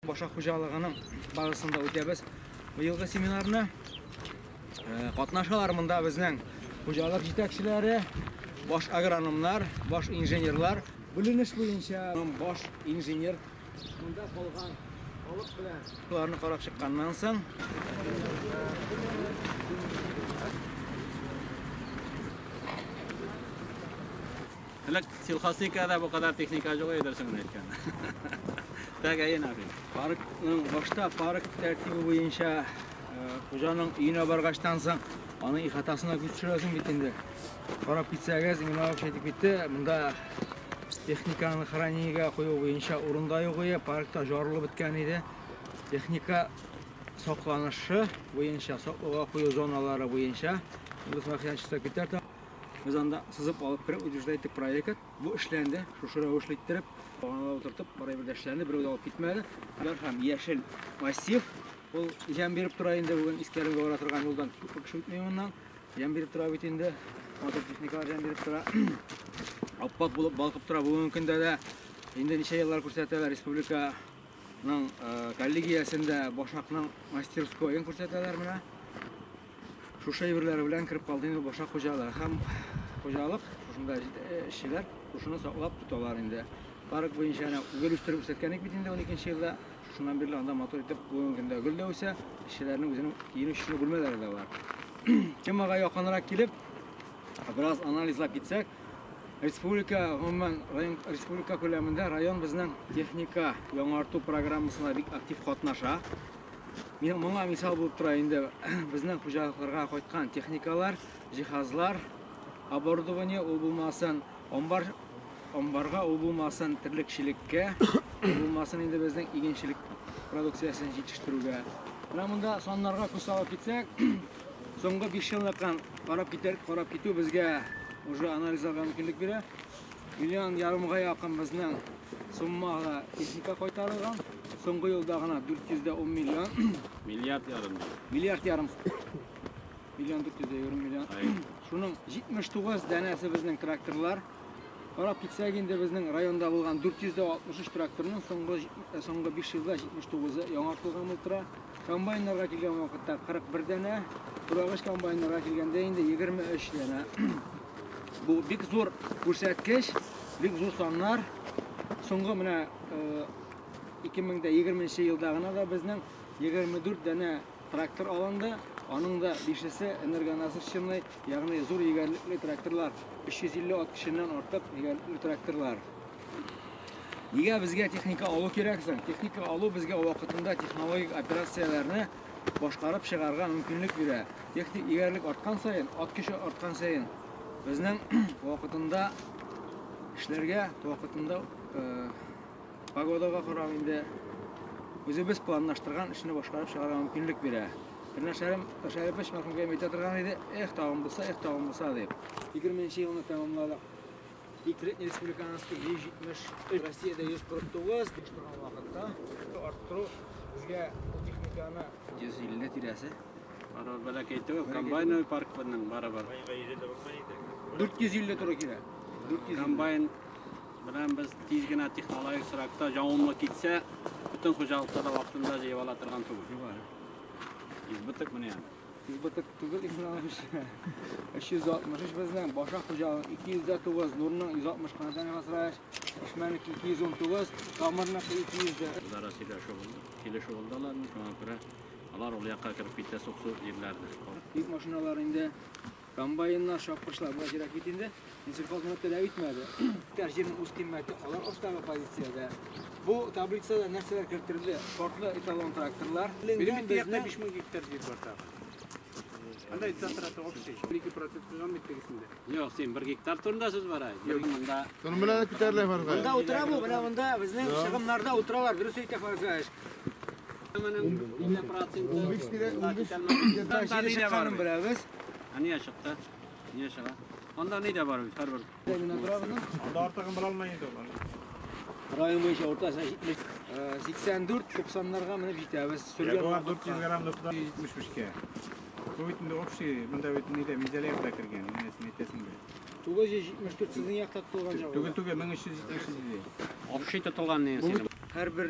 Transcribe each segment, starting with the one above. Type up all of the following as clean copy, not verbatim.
Башак хуҗалыгының базасында үтәбез быелгы семинарны. Катнашалар монда безнең хуҗалык җитәкчеләре, баш агрономнар, баш инженерлар. Бүленеш буенча баш инженер монда калган халык белән шуларны карап чыкканнан соң Элек сельхозтехникада бу кадәр техника юк иде, дөресен генә әйткәндә. Так, әйе, Нафи. Паркның башта парк тәртибе буенча хуҗаның өенә баргачтан соң аның ихатасына күз төшерәсең бит инде. Карап китсәгез, Иңнәвов әйтеп китте, монда техниканы хранениегә кую буенча урын да юк иде, паркта жарылып беткән иде. Техника сакланышы буенча, саклауга кую зоналары буенча Илдус Махиянович китәр. Без анда сызып алып кереп утверждать иттек проект. Бу эшләнде, шушы рәвешле иттереп, баганалар утыртып, бер әйбер дә эшләнде, берәү дә алып китмәде. Болар һәм яшел массив. Ул җәм биреп тора инде бүген Искәремгә бара торган юлдан күп кеше үтми моннан. Җәм биреп тора бит инде. Матур техникалар җәм биреп тора. Аппак булып балкып тора бүгенге көндә дә. Инде ничә еллар күрсәтәләр республиканың коллегиясендә Башакның мастерскоен күрсәтәләр менә. Шушы әйберләре белән кереп калды инде Башак хуҗалыгы. Һәм хуҗалык, шушында эшчеләр шушыны саклап тоталар инде. Парк буенча әнә гөл үстереп күрсәткән бит инде 12 елда. Шушыннан бирле анда матур итеп бүгенге көндә гөл дә үсә, эшчеләрнең үзенең киенү-чишенү бүлмәләре дә бар. Темага якынрак килеп, бераз анализлап китсәк, республика, гомумән, район, республика күләмендә район безнең техника яңарту программасына бик актив катнаша. Моңа мисал булып тора инде безнең хуҗалыкларга кайткан техникалар, җиһазлар, оборудование, ул булмасын амбар, амбарга, ул булмасын терлекчелеккә, ул булмасын инде безнең игенчелек продукциясен җитештерүгә. Менә монда саннарга күз салып китсәк, соңгы 5 еллыктан карап китәр, карап китү безгә уже анализларга мөмкинлек бирә. Миллион ярымга якын безнең суммага техника кайтарылган. Соңгы елда гына 410 миллион. Миллиард ярым. Миллиард ярым. Миллион 420 миллион. Шуның 79 данәсе безнең тракторлар. Карап китсәк инде безнең районда булган 463 тракторның соңгы 5 елда 79-ы яңартылган булып тора. Комбайннарга килгән вакытта 41 данә, турагыч комбайннарга килгәндә инде 23 данә. Бу бик зур күрсәткеч, бик зур саннар. Соңгы менә 2020 елда гына да безнең 24 данә трактор алынды. Аның да 5-есе энергонасыщенный, ягъни зур егәрлекле тракторлар, 350 ат көченнән артык егәрлекле тракторлар. Нигә безгә техника алу кирәк соң? Техника алу безгә вакытында технологик операцияләрне башкарып чыгарга мөмкинлек бирә. Техник егәрлек арткан саен, ат көче арткан саен безнең вакытында эшләргә, вакытында погодага карап инде үзебез планлаштырган эшне башкарып чыгарга мөмкинлек бирә. Ринат Шәрипович мәрхүмгә әйтә торган иде, эх, тагын булса, эх, тагын булса дип. 20 елны тәмамладык. Средний республиканский 173, Россиядә 149 торган вакытта арттыру безгә бу техниканы 150 тирәсе. Барыбер бәләкәй түгел, комбайновый парк безнең барыбер. 450 туры килә. 450. Комбайн белән без тиз генә технологик срокта җавымлы китсә, бөтен хуҗалыкта да вакытында җыеп ала торган түгел. Избыток менә. Избыток түгел, Иванович. 363 безнең, Башак хуҗалыгы 209, Нурның 160 кына данә Хасраеш, Ишмәнеке 219, Тамырныкы 200. Үзара сөйләшү булды. Килешү булды аларның, шуңа күрә алар ул якка кереп китә суксу җирләрдә. Йөк машиналар инде, комбайннар, чапкычлар була кирәк бит инде. Минсельхоз таләп итмәде. Гектар җирнең үз кыйммәте алар астагы позициядә. Бу таблицада нәрсәләр кертелде? Шартлы эталон тракторлар. Минем бит якта 5000 гектар җир бар тагы. Анда затраты общий. 2% куйган бит тегесендә. Юк, син 1 гектар турында сүз бара. Монда Шуның белән дә күтәрелә фарыз. Монда утыра бу, менә монда безнең чыгымнарда утыралар. Дөрес әйтә Фарыз. Моның 50% 15 тирә, 15 Гектар җире чыкканын беләбез. Ә нигә чыкты? Нигә чыга? Анда ни дә бар бит, һәрбер. Менә тора безнең. Анда артыгын бара алмый инде алар. Район буенча уртача 84 90-ларга менеп җитәбез. Сөргән Ягуар вакытка. 400 грамм 75-кә. Бу бит инде общий, монда бит нидә Менделеевда кергән, нәсен әйтәсең бе. 974 сезнең якта тотылган Түгел җавап. түгел 1377. Общий тотылган ни синең? Һәрбер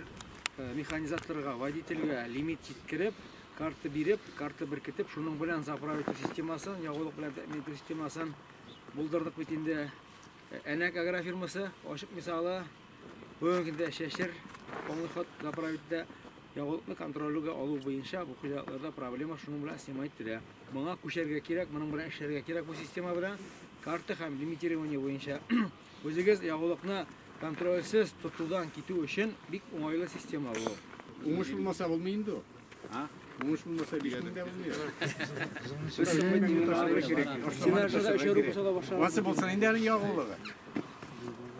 Механизаторга, водительгә лимит җиткереп, карта биреп, карта беркетеп, шуның белән заправить итү системасын, ягулык белән тәэмин итү системасын булдырдык бит инде. Әнәк агрофирмасы ачык мисалы, бүгенге көндә чәчер, полный ход заправить итә. Ягулыкны контрольгә алу буенча бу хуҗалыкларда проблема шуның белән снимать ителә. Моңа күчәргә кирәк, моның белән эшләргә кирәк бу система белән. Карта һәм лимитирование буенча. Үзегез ягулыкны контрольсез тотудан китү өчен бик уңайлы система бу. Уңыш булмаса булмый инде ул. А? Уңыш булмаса 5 мең дә булмый. Сенажда өчәр булса да башлап. Васы булсын инде аның ягулыгы.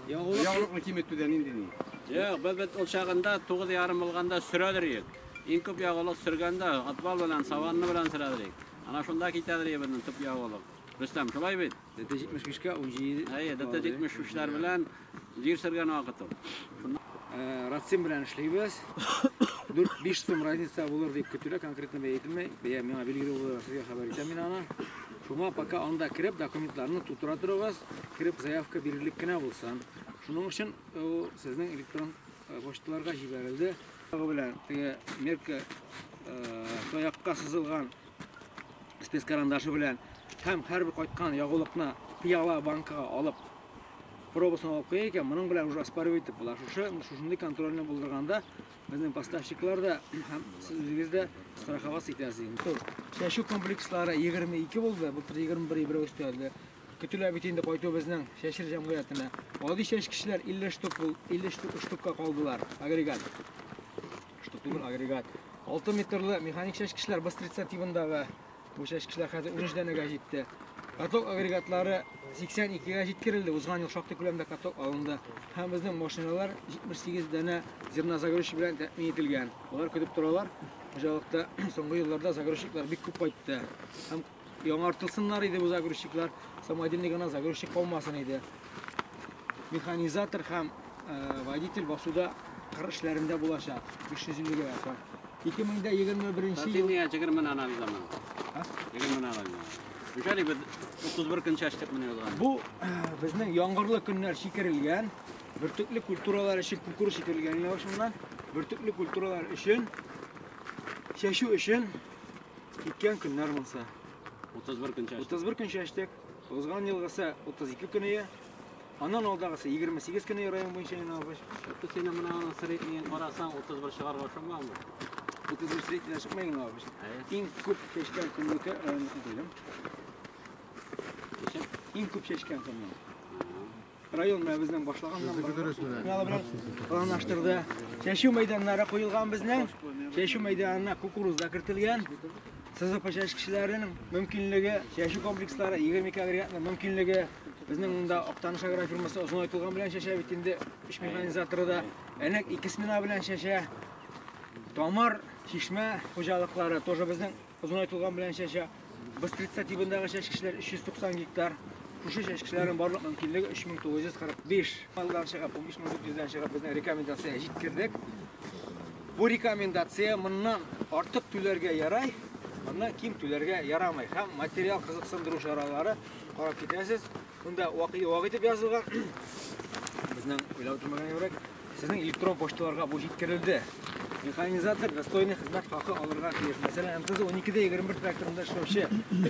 Ягулык Ягулыкны киметүдән инде ни? Юк, без бит ул чагында 9,5 булганда сөрәдер идек. Иң күп ягулык сөргәндә отвал белән, саванны белән сөрәдер идек. Ана шунда китәдер иде безнең төп ягулык. Рөстәм, шулай бит? ДТ 75-кә 17. Әйе, ДТ 73-ләр белән җир сөргән вакыт ул. Рацин белән эшлибез. 4-5 сум разница булыр дип көтелә, конкретно бәя әйтелми. Бәя миңа билгеле булыр, сезгә хәбәр итәм мин аны. Шуңа пока анда кереп документларны тутыра торыгыз, кереп заявка бирерлек кенә булсын. Шуның өчен ул сезнең электрон почталарга җибәрелде. Тагы белән теге мерка таякка сызылган спецкарандашы белән һәм һәрбер кайткан ягулыкны пыяла банкага алып пробасын алып куя икән, моның белән уже оспаривать итеп була. Шушы шушындый контрольне булдырганда безнең поставщиклар да һәм сез үзегез дә страховаться итәсез инде. Чәчү комплекслары 22 булды, былтыр 21 берәү өстәлде. Көтелә бит инде кайту безнең чәчер җәмгыятенә. Гади чәчкечләр 50 штук бул, 50 штук штукка калдылар. Агрегат. Штук түгел, агрегат. 6 метрлы механик чәчкечләр Быстрица тибындагы бу чәчкечләр хәзер 13 данәгә җитте. Каток агрегатлары 82-гә җиткерелде. Узган ел шактый күләмдә каток алынды. Һәм безнең машиналар 78 данә зернозагрузчик белән тәэмин ителгән. Алар көтеп торалар. Хуҗалыкта соңгы елларда загрузчиклар бик күп кайтты. Һәм яңартылсыннар иде бу загрузчиклар. Самодельный гына загрузчик калмасын иде. Механизатор һәм водитель басуда кыр эшләрендә булачак. 550-гә якын. 2021 Син ел нигә 20 анализламадың? А? 20 анализламадың. Ничәли без 31 көн чәчтек менә узган. Бу безнең яңгырлы көннәр чикерелгән, бөртекле культуралар өчен кукуруз чикерелгән инде шуннан. Бөртекле культуралар өчен чәчү өчен киткән көннәр монсы. 31 көн чәчтек. 31 көн чәчтек. Узган елгысы 32 көн ие. Аннан алдагысы 28 көн ие район буенча инде алгач. Чөнки син менә аның среднийын карасаң 31 чыгарга ошамаган. 31 среднийдән чыкмый инде алгач. Әйе. Иң күп чәчкән көннеке районныкы дилем. Ничек? Иң күп чәчкән көнне. Район менә безнең башлаганнан Безнеке дөрес менә. белән планлаштырды. Чәчү мәйданнары куелган безнең. Чәчү мәйданына кукуруз да кертелгән. СЗП чәчкечләренең мөмкинлеге, чәчү комплекслары 22 агрегатның мөмкинлеге. Безнең монда Актаныш агрофирмасы озынайтылган белән чәчә бит инде 3 механизаторы да. Әнәк 2 смена белән чәчә. Тамыр, Чишмә хуҗалыклары тоже безнең озынайтылган белән чәчә. Быстрица тибындагы чәчкечләр 390 гектар. Шушы чәчкечләрнең барлык мөмкинлеге 3945. Алдан чыгып, 15400-дән чыгып безнең рекомендация җиткердек. Бу рекомендация моннан артык түләргә ярай, моннан ким түләргә ярамый. Һәм материал кызыксындыру чаралары карап китәсез. Монда вак итеп язылган. Безнең уйлап тормаган кебек, сезнең электрон почталарга бу җиткерелде. Механизатор достойный хезмәт хакы алырга тиеш. Мәсәлән, МТЗ 12-21 тракторында эшләүче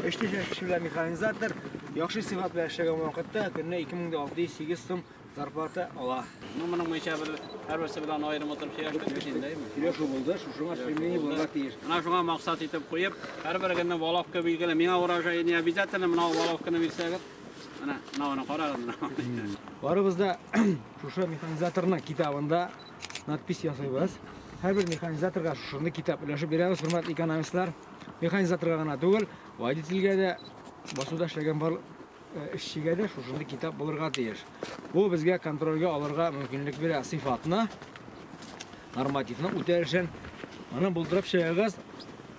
эшче кеше белән механизатор яхшы сыйфат белән эшләгән вакытта көненә 2608 сум зарплата ала. Ну, моның буенча бер һәрберсе белән аерым утырып сөйләштек бит инде, әйме? Сөйләшү булды, шушыңа стремление булырга тиеш. Менә шуңа максат итеп куеп, һәрбер воловка билгеле. Миңа урожай не обязательно менә воловканы бирсәгез. Менә, менә аны карагыз менә. Барыбыз да шушы механизаторның китабында надпись ясыйбыз. Һәрбер механизаторга шушындый китап өләшеп бирәбез, хөрмәтле экономистлар. Механизаторга гына түгел, водительгә дә, басуда эшләгән барлык эшчегә дә шушындый китап булырга тиеш. Бу безгә контрольгә алырга мөмкинлек бирә сыйфатны, нормативны үтәлешен. Аны булдырып чыгыгыз.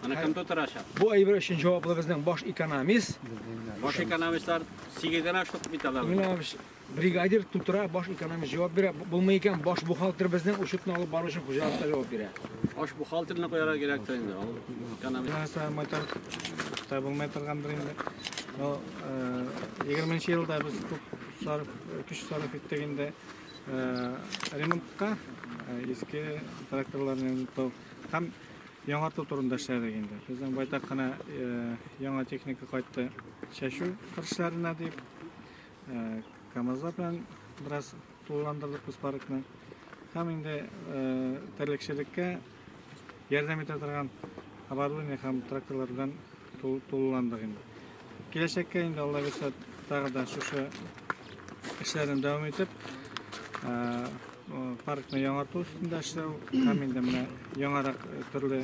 Аны кем тутырачак? Бу әйбер өчен җаваплы безнең баш экономист. Баш экономистлар 8 генә штук бит алар. Именно бригадир тутыра, баш экономист җавап бирә. Булмый икән, баш бухгалтер безнең учетны алып бару өчен хуҗалыкта җавап бирә. Баш бухгалтерны куярга кирәк тә инде. Ул экономист. Нәрсә майтар та булмай торгандыр инде. Но 20 елда без күп сарыф, көч сарыф иттек инде ремонтка. иске тракторларны ремонтлау һәм яңарту турында эшләдек инде. Безнең байтак кына яңа техника кайтты чәчү кырышларына дип. КАМАЗлар белән бераз тулыландырдык без паркны. Һәм инде терлекчелеккә ярдәм итә торган оборудование һәм тракторлар белән тулыландык инде. Киләчәккә инде Алла бирсә тагы да шушы эшләрне дәвам итеп, паркны яңарту өстендә эшләү һәм инде менә яңарак төрле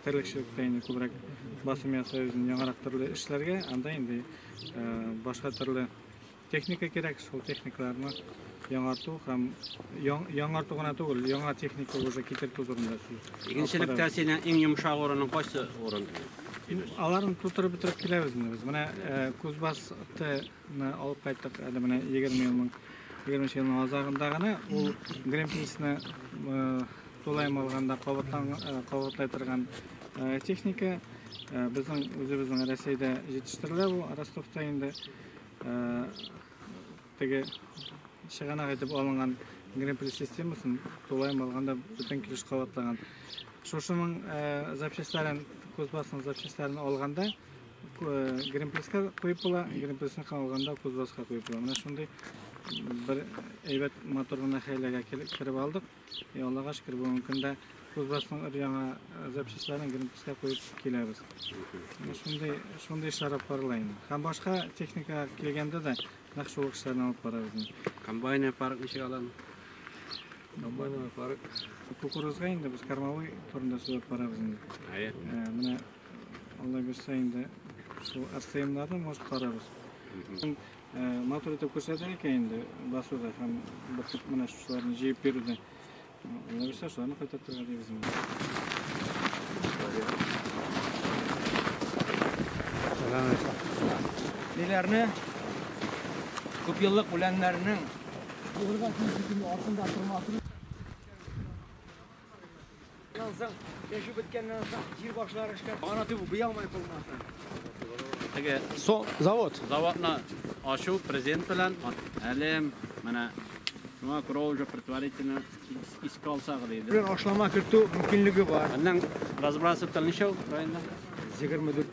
терлекчелектә инде күбрәк басым ясау өчен яңарак төрле эшләргә, анда инде башка төрле техника кирәк, шул техникаларны яңарту һәм яңарту гына түгел, яңа техника уже китертү турында сүз. Игенчелектә синең иң йомшак урының кайсы урын? Аларын тутырып бетереп киләбез инде без. Менә Кузбасс Т-ны алып кайттык әле менә 20 елның азагында гына ул Гринписны тулаем алганда кабатлай торган техника. Безнең үзебезнең Россиядә җитештерелә бу, Ростовта инде теге чыганак итеп алынган Гринпис системасын тулаем алганда бөтен килеш кабатлаган. Шушының запчастьларын, Кузбассның запчастьларын алганда Гринписка куеп була, Гринписны алганда Кузбасска куеп була. Менә шундый бер әйбәт матур гына хәйләгә кереп алдык. Аллага шөкер, бүгенге көндә Кузбассның өр-яңа запчастьларын Гринписка куеп киләбез. Шундый эшләр алып барыла инде. Һәм башка техника килгәндә дә нәкъ шул эшләрне алып барабыз. Комбайны парк ничек алам? Комбайны парк. Кукурузга инде без кормовой турында сүз алып барабыз инде. Әйе. Менә Алла бирсә инде шул РСМнарны может карарбыз. Матур итеп күрсәтер икән инде басуда һәм менә шуларны җыеп бирүдә. Алла бирсә шуларны кайтартырга дибез инде. Ниләрне? Күп еллык үләннәрнең артында тормасын. Чәчү беткәннән соң җир башлары эшкә. Ана төбе буялмай калмасын. Теге завод. Заводны ачу президент белән әле менә шуңа күрә уже предварительно искә алсак диде. Белән ашлама кертү мөмкинлеге бар. Аннан разбрасыватель ничә районда? 24.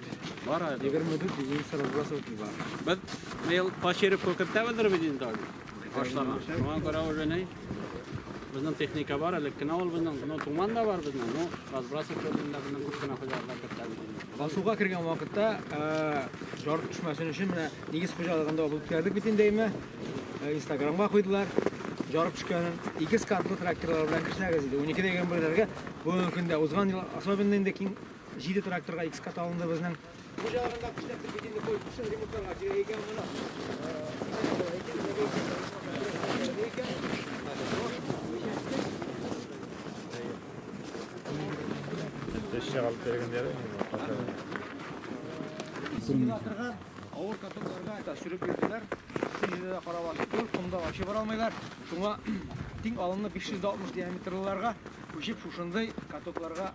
Бар әле. 24 единица разбрасыватель бар. Без быел Пашировка кертәбездер бит инде. Ашлама. Шуңа күрә уже ни? Безнең техника бар, элек кенә ул безнең, но туман да бар безнең, но разбрасыватель дә безнең күп кенә хуҗалыклар кертәбез. Басуга кергән вакытта жарып төшмәсен өчен менә нигез хуҗалыгында алып үткәрдек бит инде, әйме? Инстаграмга куйдылар. Жарып төшкәнен ике скантлы тракторлар белән керсәгез иде. 12-21-ләргә бүгенге көндә узган ел особенно инде киң 7 тракторга ике скат алынды безнең. Хуҗалыгында күчтек бит инде куеп төшен ремонтларга кирәк икән моны. Авыр катокларга да сөреп йөрделәр. Җирдә дә карап түгел, комда вообще бара алмыйлар. Шуңа тиң алымны 560 диаметрларга күчеп шушындый катокларга